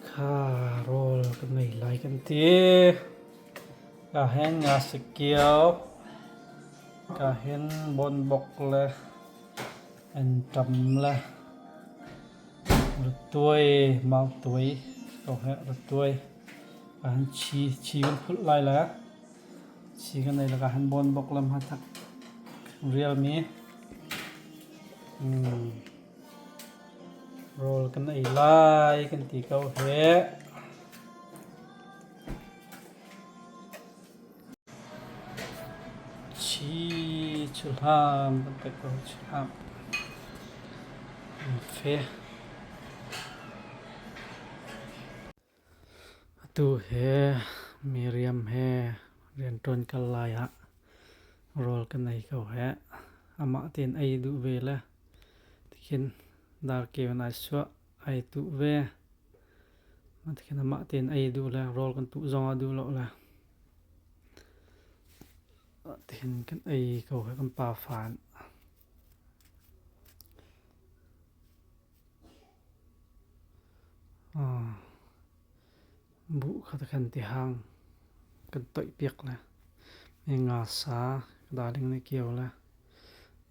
Kha rawl kan ei lai kan ti. Ka hen nga sikio, ka hen bonbok le anṭam le ratuai, mautuai ko he ratuai. Ka hen chi, chi kan phulh lai le chi kan ei le ka hen bonbok le hmathak rialmi. Rawl kan ei lai kan ti ko hih. Chi chuhlam kan ti ko chuhlam. Fe. Atu he Miriam he rianṭuan kal lai ah rawl kan ei ko heh. Amah tein ei duh ve le tikhin darkeu in ai suah, ai tuh ve. Tikhin amah tein ei duh le rawl kan tuh zong ah duh lo le tikhin kan ei ko heh kan pa fa in. Buh kha khan tihang kan toihpiak le nga sa ka darling nih kio le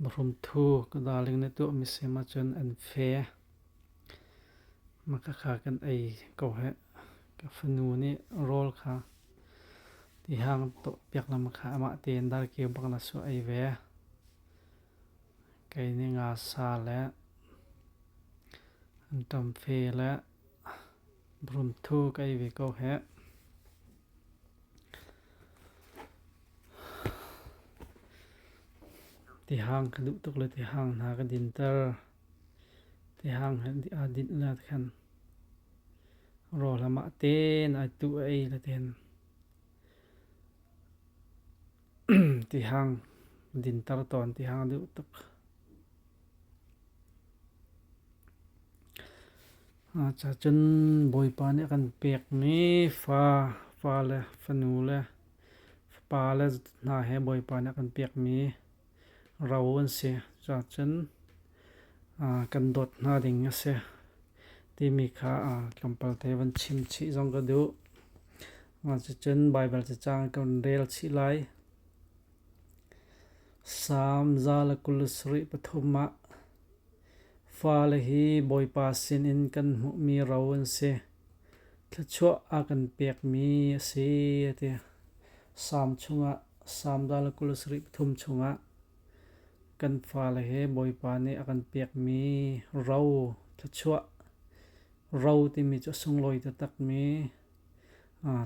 bahrum thu ka darling nih tuahmi sim ahcun an fe. Mah khakha kan ei ko heh. Ka fanu nih rawl kha tihang tuahpiak le mah kha amah tein darkeu bak na suah ei ve. Kei nih nga sa le anṭam fe le Brumthu ka ei ve ko heh. Tihang ka duh tuk le tihang hna ka dinter. Tihang he aa dinh le khan rawl amah tein ai tuh a ei le ten. Tihang dinter tawn tihang a duh tuk. Cacun Bawipa nih a kan pekmi fa, fale, fanu le fapa le hna he Bawipa nih a kan pekmi ro an si. Cacun kan dawt hna ding a si timi kha tlawmpal te van chim chih zong ka duh. Cucun Baibal cacang kan rel chih lai. Salm 123 ah Fale hi Bawipa sinin kan hmuhmi ro an si. Thluachuah a kan pekmi a si, a ti. Salm chungah Salm 123 chungah kan fale hi Bawipa nih a kan pekmi ro, thluachuah, ro timi cu a sunglawi taktakmi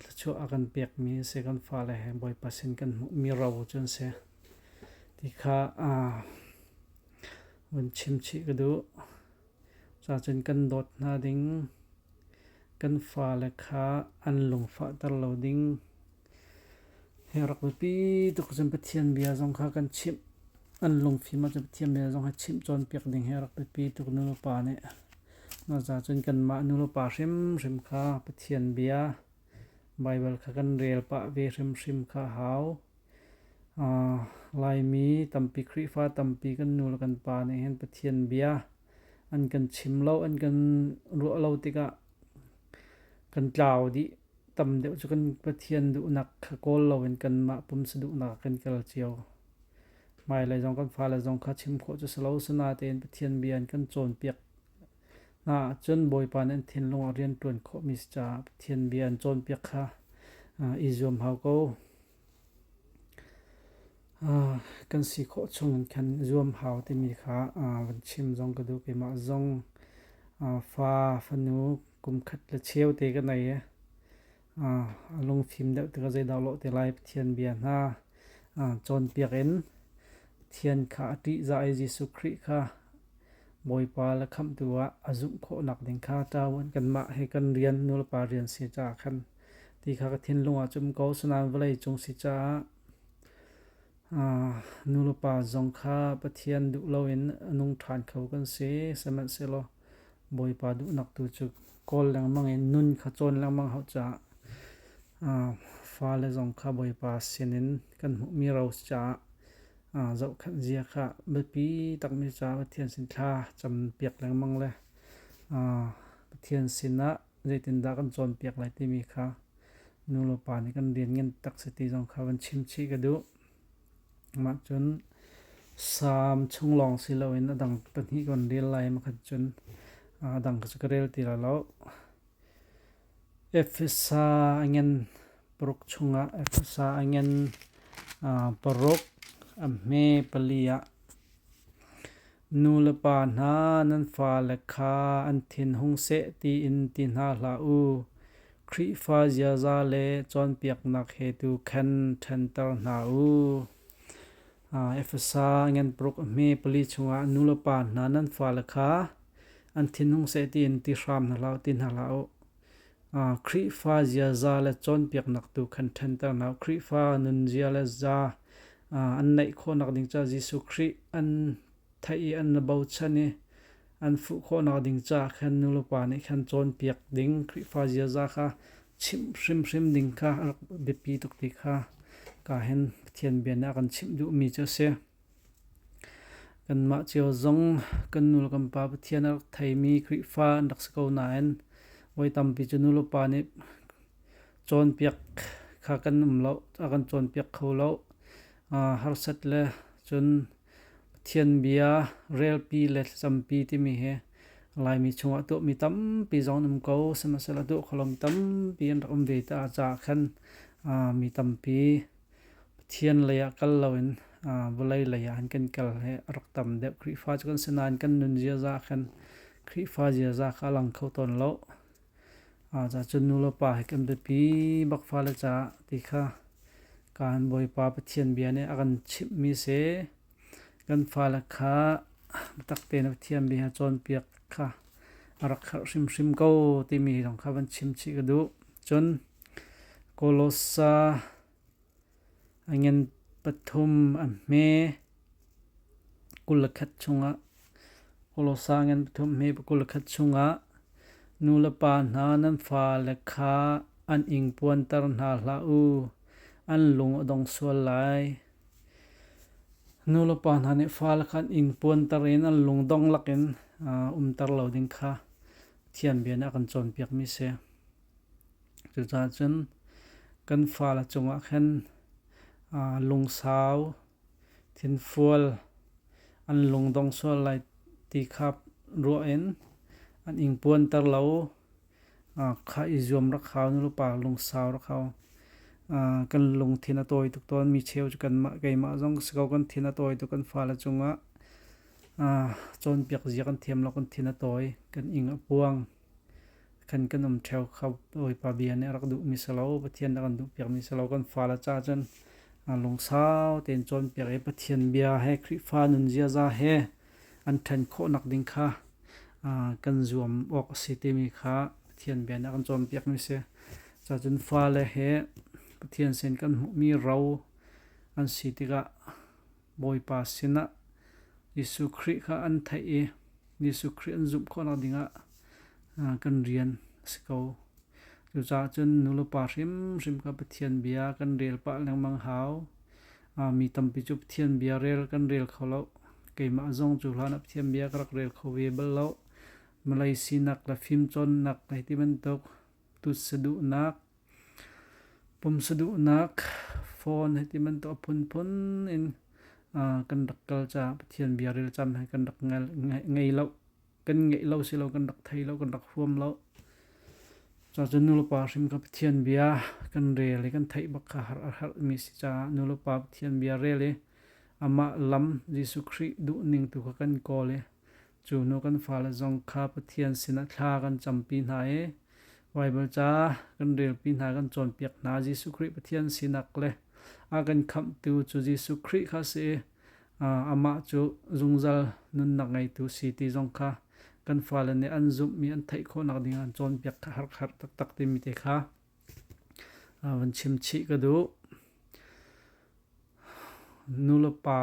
thluachuah a kan pekmi a si. Kan fale he Bawipa sin kan hmuhmi ro cu an si. Ti kha vun chim chih ka duh. Cuahcun kan dawt hna ding, kan fale kha an lungfahter lo ding. Hi rak biapi tuk cun Pathian bia zong kha kan chimh. An lungfim ahcun Pathian bia zong kha chimh cawnpiak ding hi rak biapi tuk nulepa nih. Cucaah kanmah nulepa hrimhrim kha Pathian bia Baibal kha kan rel pah ve hrimhrim kha a hau. Laimi tampi Khrihfa tampi kan nu le kan pa nih hin Pathian bia an kan chim lo, an kan ruah lo tikah kan tlau dih. Tam deuh cu kan Pathian duhnak kha kawl loin kanmah pumsa duhnak ah kan kal cio. Hmailei zong kan fale zong kha chim khawh cu si lo, sinain Pathian bia in kan cawnpiak hna ahcun Bawipa nih an thinlung ah rian ṭuan khawhmi si caah Pathian bia an cawnpiak kha i zuam hau ko. Kan si khawh chung in khan zuam hau timi kha van chim zong ka duh. Keimah zong fa fanu kum khat le cheu te ka nei i a lungfim deuh tikah zeidah lawh te lai Pathian bia hna cawnpiak in Pathian kha a ṭihzah i Jesuh Khrih kha Bawipa le Khamhtu ah a zumh khawhnak ding kha ṭavuan kanmah he kan rian nulepa rian si caah khan ti kha ka thinlung ah cum ko. Asinain vawlei cung si caah nulepa zong kha Pathian duh loin a nung ṭhan kho kan si. Sihmanhsehlaw Bawipa duhnak tu cu kawl lengmang in nun kha cawn lengmang hau caah fale zong kha Bawipa sinin kan hmuhmi ro si caah zohkhenh zia kha biapi takmi caah Pathian sin thla campiak lengmang le. Pathian sinah zeitindah kan cawnpiak lai timi kha nu le pa nih kan rian ngan tak si ti zong kha van chim chih ka duh. Mah cun Salm chung lawng si loin a dang pahnih kan rel lai makhat cun a dang cu ka rel ti lai lo. Efesa a ngen paruk chungah Efesa a ngen paruk a hme pali ah nu le pa hna nan fale kha an thin hung seh tiin ti hna hlah u. Khrihfa ziaza le cawnpiaknak he tu khan ṭhanter hna u. Efesa ngen paruk a hme pali chungah nu le pa hna nan fale kha an thinhung seh tiin ti hram hna hlah u, ti hna hlah u. Khrihfa ziaza le cawnpiaknak tu khan ṭhanter hna u. Khrihfa nunzia le za an neih khawhnak ding caah Jesuh Khrih an theih i an bochan i an fuh khawhnak ding caah khan nu le pa nih khan cawnpiak ding Khrihfa ziaza kha chimh hrimhrim ding kha a rak biapi tuk ti kha ka hin Pathian bia nih a kan chimh duhmi cu a si. Kanmah cio zong kan nu le kan pa Pathian a rak theimi Khrihfa an rak si ko nain voi tampi cu nu le pa nih cawnpiak kha kan um lo, a kan cawnpiak kho lo. Harsat le cun Pathian bia relpi le thlacampi timi hi Laimi chungah tuahmi tampi zong an um ko. Sihmanhsehlaw tuah kho lomi tampi an rak um ve caah khan mi tampi Pathian lei ah kal loin vawlei lei ah kan kal hi a rak tam deuh. Khrihfa cu kan si nain kan nun ziaza ah khan Khrihfa ziaza kha a lang kho tawn lo. Cun nu le pa hi kan biapi bak fale caah ti kha kan Bawipa Pathian bia nih a kan chimhmi si. Kan fale kha biatak tein Pathian bia cawnpiak kha a rak herh hrimhrim ko timi zong kha van chim chih ka duh. Cun Kolossa a ngen pathum a hme 21 chungah Kolossa ngen pathum hme 21 chungah nu le pa hna nan fale kha an ingpuanter hna hlah u, an lung a dong sual lai. Nu le pa hna nih fale kha an ingpuanter in an lung dong lakin umter lo ding kha Pathian bia nih a kan cawnpiakmi a si. Cucaah cun kan fale cungah khan lungsau, thinfual, an lungdong sual lai ti kha ruah in an ingpuanter lo. Kha i zuam rak hau, nulepa lungsau rak hau. Kan lungthin a tawi tuk tawn. Mi cheu cu kanmah keimah zong si ko kan thin a tawi tuk kan fale cungah cawnpiak zia kan thiam lo, kan thin a tawi, kan ing a puang. Kan kan um ṭheo kho. Bawipa bia nih a rak duhmi si lo, Pathian nih a kan duhpiakmi si lo. Kan fale caah cun lungsau tein cawnpiak i Pathian bia he Khrihfa nun ziaza he an ṭhen khawhnak ding kha kan zuam awk a si timi kha Pathian bia nih a kan cawnpiakmi si. Cacun fale he Pathian sin kan hmuhmi ro an si tikah Bawipa sinah Jesuh Khrih kha an theih i Jesuh Khrih an zumh khawhnak dingah kan rian a si ko. Cucaah cun nulepa hrimhrim kha Pathian bia kan rel pah lengmang hau. Mi tampi cu Pathian bia rel kan rel kho lo. Keimah zong cu hlan ah Pathian bia ka rak rel kho ve bal lo. Malay sinak le fimcawnnak hei ti bantuk tutsaduhnak Pumsaduhnak phone hei ti bantuk a phunphun in kan rak kal caah Pathian bia rel cam hi kan rak ngei lo. Kan ngeih lo si lo, kan rak thei lo, kan rak huam lo. Cuacun nulepa hrim kha Pathian bia kan rel i kan theih bak kha har a herhmi si caah nulepa Pathian bia rel i amah lam Jesuh Khrih duhning tu kha kan kawl i Cu hnu kan fale zong kha Pathian sinah thla kan campi hna i Baibal ca kan relpi hna, kan cawnpiak hna. Jesuh Khrih Pathian sinak le a kan khamhtu cu Jesuh Khrih kha a si i amah cu zungzal nunnak ngeitu si ti zong kha kan fale nih an zumhmi an theih khawhnak ding an cawnpiak kha har har taktak timi te kha van chim chih ka duh. Nu le pa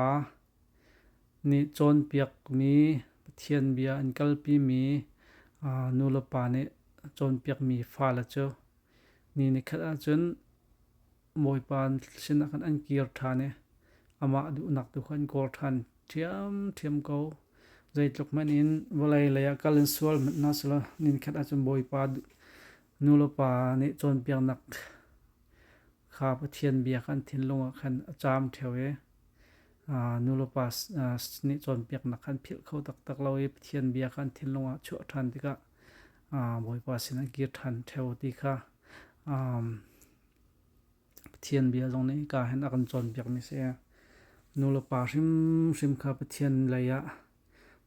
nih cawnpiakmi Pathian bia an kalpimi nulepa nih cawnpiakmi fale cu ni nikhat ahcun Bawipa sinah khan an kir ṭhan i amah duhnak tu kha an kawl ṭhan ṭhiamṭhiam ko. Zeitluk hmanh in vawlei lei ah kal in sual hmanh hna selaw ninkhat ahcun Bawipa nu le pa nih cawnpiaknak kha Pathian bia kha an thinlung ah khan a caam ṭheo i nu le pa nih cawnpiaknak kha an philh kho taktak lo i Pathian bia kha an thinlung ah chuah ṭhan tikah Bawipa sin an kir ṭhan ṭheo ti kha Pathian bia zong nih hika hin a kan cawnpiakmi a si. Nu le pa hrimhrim kha Pathian lei ah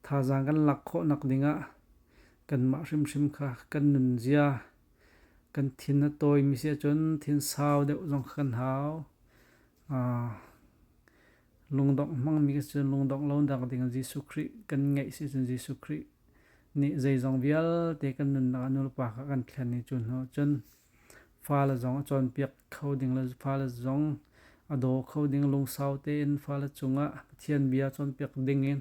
thazaang kan lak khawhnak dingah kanmah hrimhrim kha kan nunzia, kan thin a tawimi si ahcun thinsau deuh zong kha kan hau. Lungdongh hmangmi ka si cun lungdongh lo nak ding Jesuh Khrih kan ngeih si cun Jesuh Khrih nih zeizong vialte kan nunnak ah nu le pa kha kan thlen i cu hnu cun Fale zong a cawnpiak kho ding le fale zong a daw kho ding lungsau tein fale cungah Pathian bia cawnpiak dingin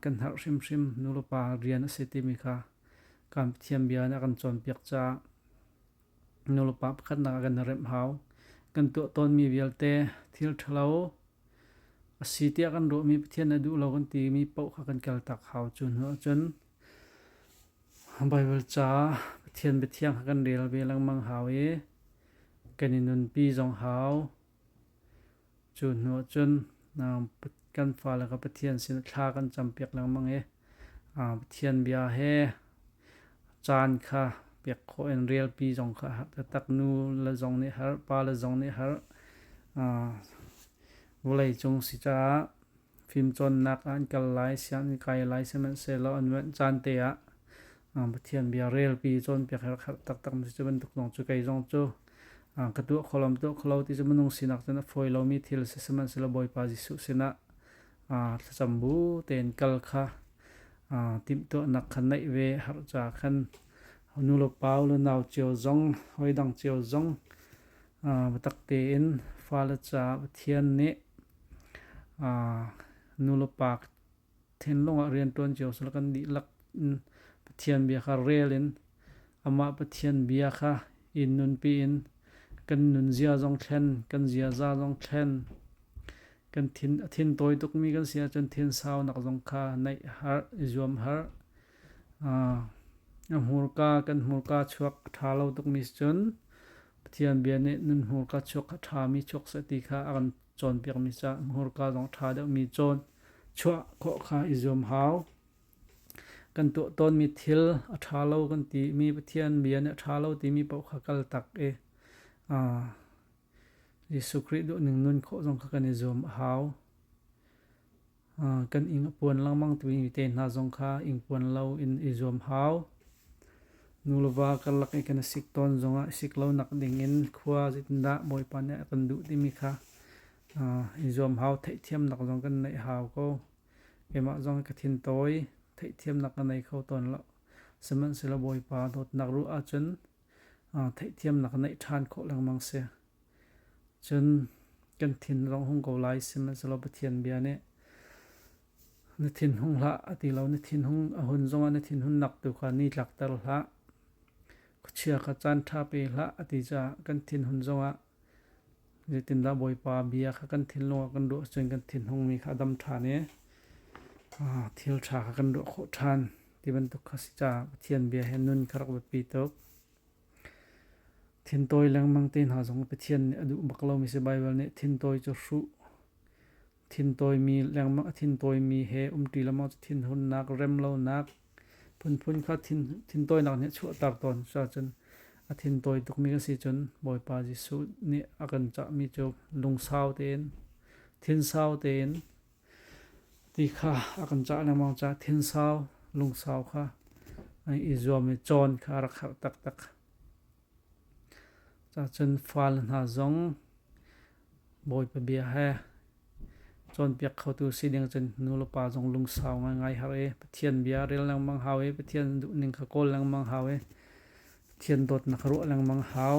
kan herh hrimhrim. Nulepa rian a si timi kha kan Pathian bia nih a kan cawnpiak caah nulepa pakhatnak ah kan i remh hau. Kan tuah tawnmi vialte thil ṭhalo a si tiah kan ruahmi Pathian nih a duh lo kan timi paoh kha kan kaltak hau. Cu hnu ahcun Baibal ca Pathian biathiang kha kan rel ve lengmang hau i kan i nunpi zong hau. Cu hnu ahcun kan fale kha Pathian sin thla kan campiak lengmang i Pathian bia he caan kha pek khawh in relpi zong kha a herh taktak. Nu le zong nih herh, pa le zong nih herh. Vawlei cung si caah Fimcawnnak ah an kal lai, sianginn kai lai sihmanhsehlaw an manh caan te ah Pathian bia relpi cawnpiak hi rak herh taktak mi si. Cu bantuk zong cu kei zong cu ka tuah kho lo, tuah kho lo ti cu minung sinak cun a fawi lomi thil si sihmanhsehlaw Bawipa Jesuh sinah thlacam bu tein kal kha timhtuahnak kha neih ve a herh caah khan nu le pa le nau cio zong hawi dang cio zong biatak tein fale caah Pathian nih Nulepa thinlung ah rianṭuan cio sal kan dihlak in Pathian bia kha rel in amah Pathian bia kha in nunpi in kan nunzia zong thlen, kan ziaza zong thlen, kan thin a thin tawi tukmi kan si ahcun thinsaunak zong kha neih har, i zuam har. A hmurka kan hmurka chuak a ṭha lo tukmi si cun Pathian bia nih nun hmurka chuak a ṭhami chuak seh ti kha a kan cawnpiakmi caah hmurka zong ṭha deuhmi cawn chuah khawh kha i zuam hau. Kan tuah tawnmi thil a ṭha lo kan timi Pathian bia nih a ṭha lo timi paoh kha kal tak i Jesuh Khrih duhning nun khawh zong kha kan i zuam a hau. Kan ing a puan lengmang timi te hna zong kha ingpuan lo in i zuam hau. Nu le va karlak i kan i sik tawn zongah i sik lonak dingin khua zeitindah Bawipa nih a kan duh timi kha i zuam hau. Theihthiamnak zong kan neih hau ko. Keimah zong ka thin tawi, theihthiamnak ka nei kho tawn lo. Sihmanhsehlaw Bawipa dawtnak ruah ahcun theihthiamnak neih ṭhan khawh lengmang si. Cun kan thin zong hung ko lai sihmanhsehlaw Pathian bia nih na thin hung hlah a ti lo. Na thin hung a hun zongah na thinhunnak tu kha ni tlakter hlah. Khuachia kha caan ṭha pe hlah a ti caah kan thinhun zongah zeitindah Bawipa bia kha kan thinlung ah kan ruah cun kan thinhungmi kha a dam ṭhan i thil ṭha kha kan ruah khawh ṭhan ti bantuk kha si caah Pathian bia he nun kha rak biapi tuk. Thintawi lengmang te hna zong Pathian nih a duh bak lomi si. Baibal nih thintawi cu hruh, thintawimi lengmang a thintawimi he umṭi lengmang cu thinhunnak, remlonak phunphun kha thintawinak nih a chuahter tawn. Cucaah a thintawi tukmi kan si cun Bawipa Jesuh nih a kan cahmi cu lungsau tein, thinsau tein Ti kha a kan cah lengmang caah thinsau, lungsau kha i zuam i cawn kha a rak herh taktak. Cacun fale hna zong Bawipa bia he cawnpiak khotu si ding cun nu le pa zong lungsau ngaingai har i Pathian bia rel lengmang hau i Pathian duhning kha kawl lengmang hau i Pathian dawtnak ruah lengmang hau.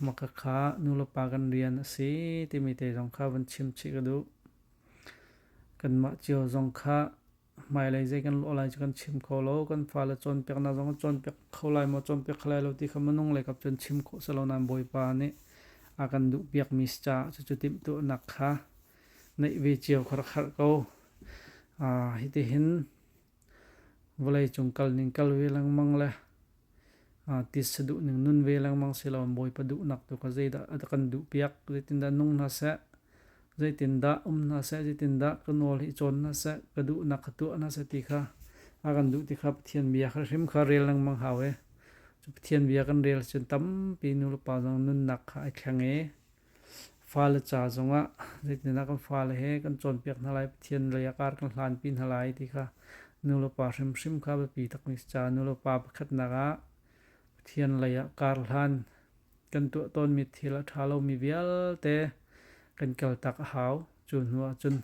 Maka kha nulepa kan rian a si timi te zong kha van chim chih ka duh. Kanmah cio zong kha hmailei zei kan lawh lai cu kan chim kho lo. Kan fale cawnpiaknak zong kan cawnpiak kho lai maw, cawnpiak kho lai lo ti kha minung lei kap cun chim khawh si lo nain Bawipa nih a kan duhpiakmi si caah cucu timhtuahnak kha neih ve cio kha rak herh ko. Hitihin vawleicung kal ning kal ve lengmang le titsa duh ning nun ve lengmang si lo Bawipa duhnak tu kha zeidah a kan duhpiak, zeitindah nung hna seh, zeitindah um hna seh, zeitindah ka nawl hi cawn hna seh, ka duhnak kha tuah hna seh ti kha a kan duh ti kha Pathian bia kha hrim kha rel lengmang hau i cu Pathian bia kan rel cun tampi nu le pa zong nunnak kha ai thleng i fale ca zongah zeitindah kan fale he kan cawnpiak hna lai, Pathian lei ah kar kan hlanpi hna lai ti kha nu le pa hrimhrim kha biapi takmi si caah nu le pa pakhatnak ah Pathian lei ah kar hlan kan tuah tawnmi thil a ṭha lomi vialte kan kaltak a hau. Cu hnu ahcun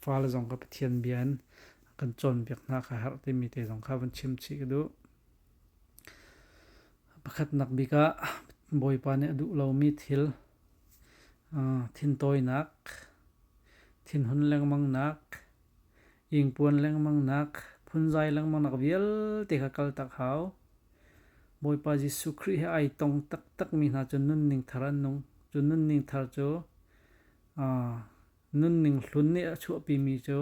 fale zong kha Pathian bia in kan cawnpiak hna kha herh timi te zong kha van chim chih ka duh. Pakhatnak bik ah Bawipa nih a duh lomi thil thintawinak, thinhun lengmangnak, ingpuan lengmangnak, phunzai lengmangnak vialte kha kaltak hau. Bawipa Jesuh Khrih he ai tong taktakmi hna cu nunning thar an nung. Cu nunning thar cu nunning hlun nih a chuahpimi cu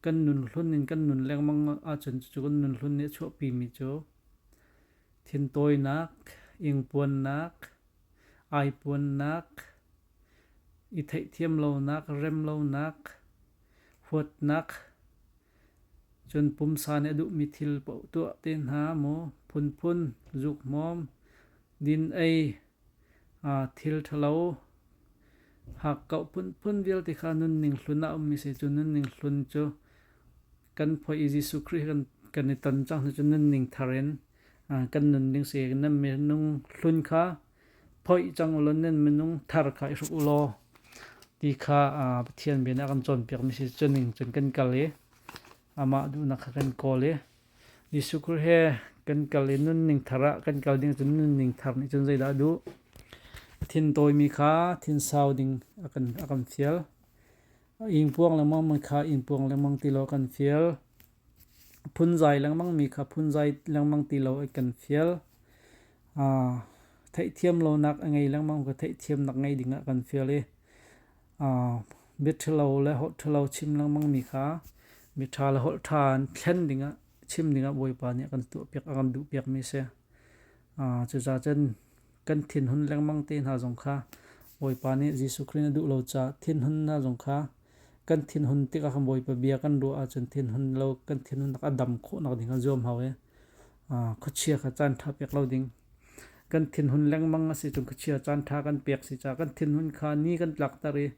kan nun hlun in kan nun lengmang ahcun cucu kan nun hlun nih a chuahpimi cu thintawinak, ingpuannak, aipuannak, i theihthiam lonak, rem lonak, huatnak, cun pumsa nih a duhmi thil paoh tuah te hna maw phunphun zukhmawm, din ei, thil ṭhalo, hakkauh phunphun vialte kha nunning hlun ah a ummi si. Cu nunning hlun cu kan phoih i Jesuh Khrih he kan i ton cang hnu cu nunning thar in kan nunning si. Nan minung hlun kha phoih cang u law nan minung thar kha i hruk u law ti kha Pathian bia nih a kan cawnpiakmi si. Cu ning cun kan kal i amah duhnak kha kan kawl i Jesuh Khrih he kan kal i nunning thar ah kan kal ding cun nunning thar nih cun zeidah a duh? A thin tawimi kha thinsau ding a kan fial. Ingpuang lengmang mi kha ingpuang lengmang ti lo a kan fial. Phunzai lengmang mi kha phunzai lengmang ti lo a kan fial. Theihthiam lonak a ngei lengmang kha theihthiamnak ngei ding ah a kan fial i bia ṭhalo le holh ṭhalo chim lengmangmi kha miṭha le holh ṭha in thlen dingah chim dingah Bawipa nih a kan tuahpiak a kan duhpiakmi a si. Cucaah cun kan thinhun lengmang te hna zong kha Bawipa nih Jesuh Khrih nih a duh lo caah thinhun hna zong kha kan thinhun tikah khan Bawipa bia kan ruah ahcun thinhun lo kan thinhunnak a dam khawhnak ding kha zuam hau i khuachia kha caan ṭha pek lo ding. Kan thinhun lengmang a si cun khuachia caan ṭha kan pek si caah kan thinhun kha ni kan tlakter i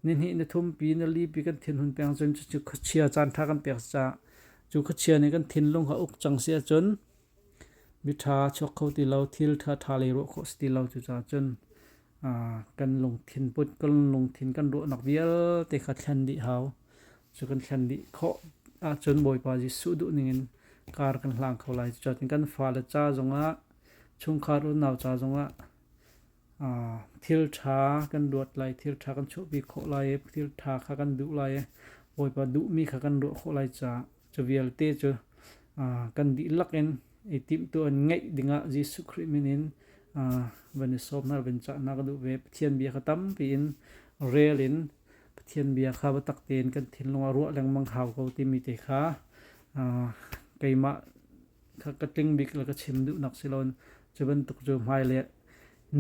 nihnih ni thumpi ni lipi kan thinhun peng cun cucu khuachia caan ṭha kan pek caah cu khuachia nih kan thinlung kha uk cang si ahcun miṭha chuak kho ti lo thil ṭha ṭha lei ruah khawh si ti lo cucaah cun kan lungthin put kan lungthin kan ruahnak vialte kha thlen dih hau. Cu kan thlen dih khawh ahcun Bawipa Jesuh duh ning in kar kan hlang kho lai. Cucaah kan fale ca zongah chungkhar unau ca zongah thil ṭha kan ruat lai, thil ṭha kan chuahpi khawh lai i thil ṭha kha kan duh lai i Bawipa duhmi kha kan ruah khawh lai caah cu vialte cu kan dihlak in i timhtuah in ngeih dingah Jesuh Khrih min in van i sawm hna, van cah hna ka duh ve. Pathian bia kha tampi in rel in Pathian bia kha biatak tein kan thinlung ah ruah lengmang hau ko timi te kha keimah kha ka tling bik le ka chim duhnak si loin cu bantuk cu hmailei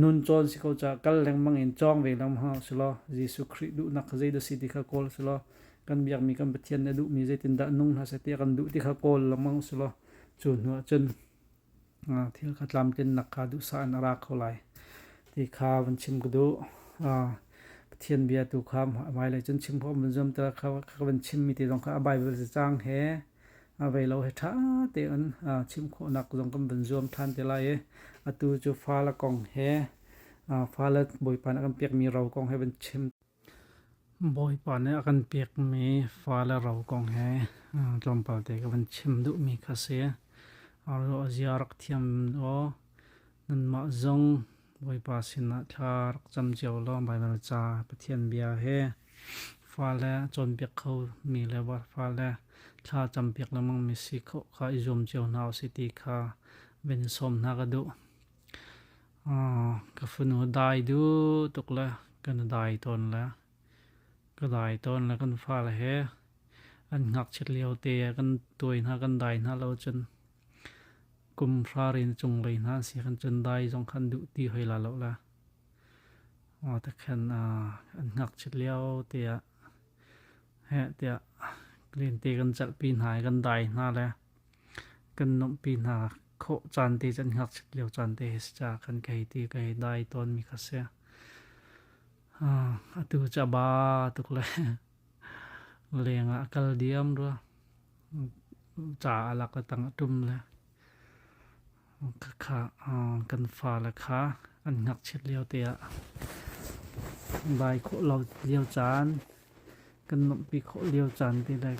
nun cawn si ko caah kal lengmang in cawng ve lengmang si law Jesuh Khrih duhnak kha zeidah si ti kha kawl si law kan biakmi kan Pathian nih a duhmi zeitindah nung hna seh ti a kan duh ti kha kawl lengmang si law cu hnu ah cun thil kha tlamtlinnak kha duhsah in a ra kho lai ti kha van chim ka duh. Pathian bia tu kha hmailei cun chim khawh van zuam te kha ka van chimmi te zong kha a Bible cacang he a vei lo he ṭha tein chim khawhnak zong kan van zuam ṭhan te lai i atu cu fale kong he fale Bawipa nih a kan pekmi ro kong he van chim. Bawipa nih a kan pekmi fale ro kong he tlawmpal te ka van chim duhmi kha si. A zia rak thiam aw. Nanmah zong Bawipa sinah thla rak cam cio law Baibal ca Pathian bia he fale cawnpiak kho mi le fale thla campiak lengmang mi si khawh kha i zuam cio hna usih ti kha van i sawm hna ka duh. Ka fanu dai duh tuk le kan dai tawn le. Ka dai tawn le kan fale he an ngakchiat lio te ah kan tuai hna kan dai hna lo cun kum hra rin cunglei hna an si khan cun dai zong khan duh ti hoi la lo la. Takhan an ngakchiat lio te ah heh tiah lente kan celhpi hna i kan dai hna le kan nuamhpi hna khawh caan te cu an ngakchiat lio caan te hi si caah kan ka hei ti ka hei dai tawnmi kha si. Atu cu a ba tuk le leng ah a kal diam rua. Ca a lak le tang a ṭum le khakha kan fale kha an ngakchiat lio te ah dai khawh lo lio caan, kan nuamhpi khawh lio caan te le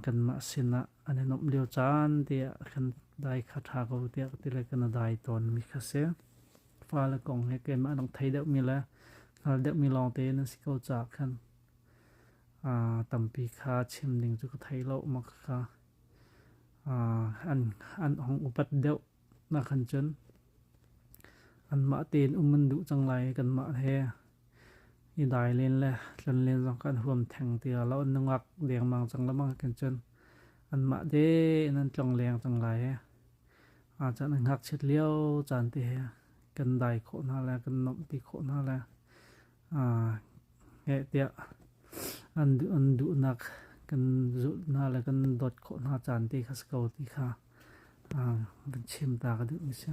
kanmah sinah an i nuamh lio caan te ah khan dai kha ṭha ko tiah ti le kan i dai tawnmi kha si. Fale kong hi keimah dang thei deuhmi le hngal deuhmi lawngte nan si ko caah khan tampi kha chim ding cu ka thei lo mah kha an hong upat deuh nak khan cun anmah tein um an duh cang lai i kanmah he i dai len le tlon len zong kan huam theng ti lo. An nungak dengmang cang lengmang khin cun anmah tein an tlong leng cang lai i cun an ngakchiat lio caan te he kan dai khawh hna le kan nuamhpi khawh hna le heh tiah an duhnak kan zulh hna le kan dawt khawh hna caan te kha si ko ti kha van chim ta ka duhmi si.